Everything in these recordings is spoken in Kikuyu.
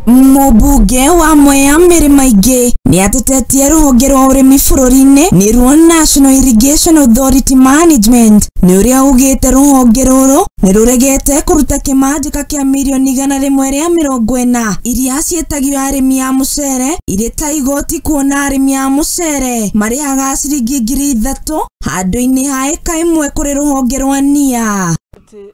Mũmbunge wa Mwea Mary Maingĩ nĩatetetie rũhonge rwa ũrĩmi bũrũri-inĩ nĩruo National Irrigation Authority Management nĩ ũrĩa ugĩte rũhonge rũrũ nĩ rũregete kũruta kĩmanjĩka kĩa mirioni 140 iria ciĩtagio arĩmi a mũcere irĩ ta igoti kuona arĩmi a mũcere marĩhaga ciringi 3,000 handũ-inĩ ha ĩka ĩmwe kũrĩ rũhonge rwa NIA.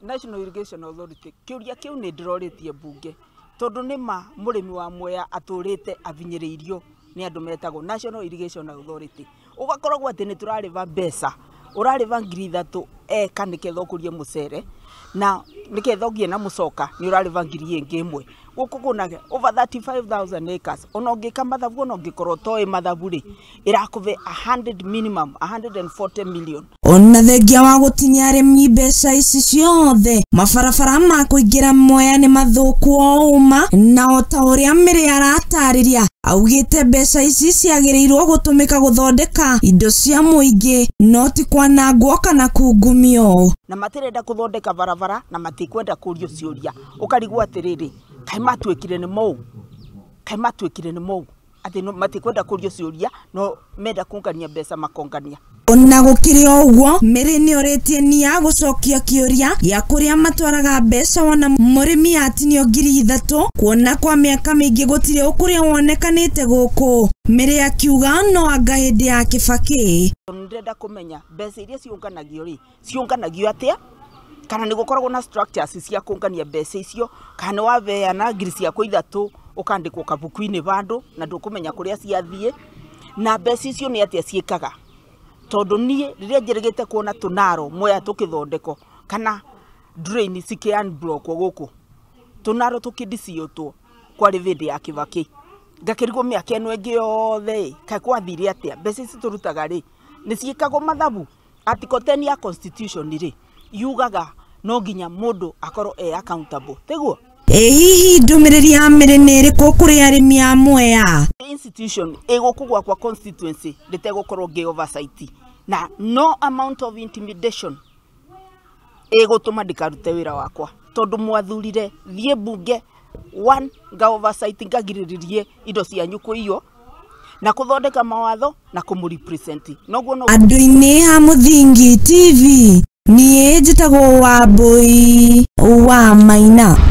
National Irrigation Authority kĩũria kĩu nĩ ndĩrorĩtie mbunge tondu nĩ ma mũrĩmi wa Mwea atũrĩte abinyĩrĩirio nĩ andũ metagwo National Irrigation Authority. Ũgakoragwo atĩ nĩ tũrarĩba mbeca, ũrarĩba 3,000 eka nĩketha ũkũrie mũcere na nĩketha ũgĩe na mũcoka nĩ ũrarĩba 1,000. Gũkũ kwĩna over 35,000 acres, ona ũngĩka mathabu ona ũngĩkorwo ũtoĩ mathabu rĩ, ĩrakũhe 100 minimum 140 million. Ona thengia wa gũtinia arĩmi mbeca ici ciothe, mabarabara ma kũingĩra Mwea nĩ mathũku o ũma, na o ta ũrĩa Mary aratarĩria augĩte mbeca ici ciagĩrĩirwo gũtũmĩka gũthondeka indo cia mũingĩ no ti kwanangwo kana kungumio. Na matirenda kũthondeka barabara na matikwenda kũrio ciũria, ũkarigwo atĩrĩrĩ, kaĩ matuĩkire nĩ mou, kaĩ matuĩkire nĩ mou atĩ matikwenda kũrio ciũria no menda kũngania mbeca makongania. Ona gũkĩrĩ o ũguo, Mary nĩorĩtie NIA gũcokia kĩũria gĩa kũrĩa matwaraga mbeca wona mũrĩmi atinio 3,000 kuona kwa mĩaka mĩingĩ gũtirĩ ũkũrĩa wonekanĩte gũkũ. Mary akiuga no anga hĩndĩ ya Kibaki. Ndĩrenda kũmenya mbeca iria ciũnganagio rĩ, ciũnganagio atĩa, kana nĩ gũkoragwo na structures cia kũngania mbeca icio, kana nĩ wabeana 3,000 ũkandĩkwo kabuku-inĩ vandũ na ndũkũmenya kũrĩa ciathiĩ, na mbeca icio nĩ atĩa ciĩkaga. Tondũ niĩ rĩrĩa njĩrĩgĩte kuona tũnaro Mwea tũkĩthondekwo kana drain cikĩ unblockwo gũkũ, tũnaro tũkĩdiciũtwo kwarĩ hĩndĩ ya Kibaki, ngakĩrigwo mĩaka ĩno ĩngĩ yothe kaĩ kwathire atĩa, mbeca ici tũrutaga rĩ nĩ ciĩkagwo mathabu. Article 10 ya constitution rĩ yugaga no nginya mũndũ akorwo e accountable, tiguo? Ĩ hihi ndũmĩrĩri ya Mary nĩ ĩrĩkũ kũrĩ arĩmi a Mwea? Institution ĩgũkũ gwakwa constituency ndĩtegũkorwo ngĩ oversight, na no amount of intimidation ĩgũtũma ndikarute wĩra wakwa, tondũ mwathurire thiĩ mbunge one nga oversight ngagirĩrĩrie indo cianyu kũiywo na kũthondeka mawatho na kũmũrepresent. Noguo no Andũ-inĩ a Mũthingi TV, niĩ njĩtagwo Wambui wa Maina.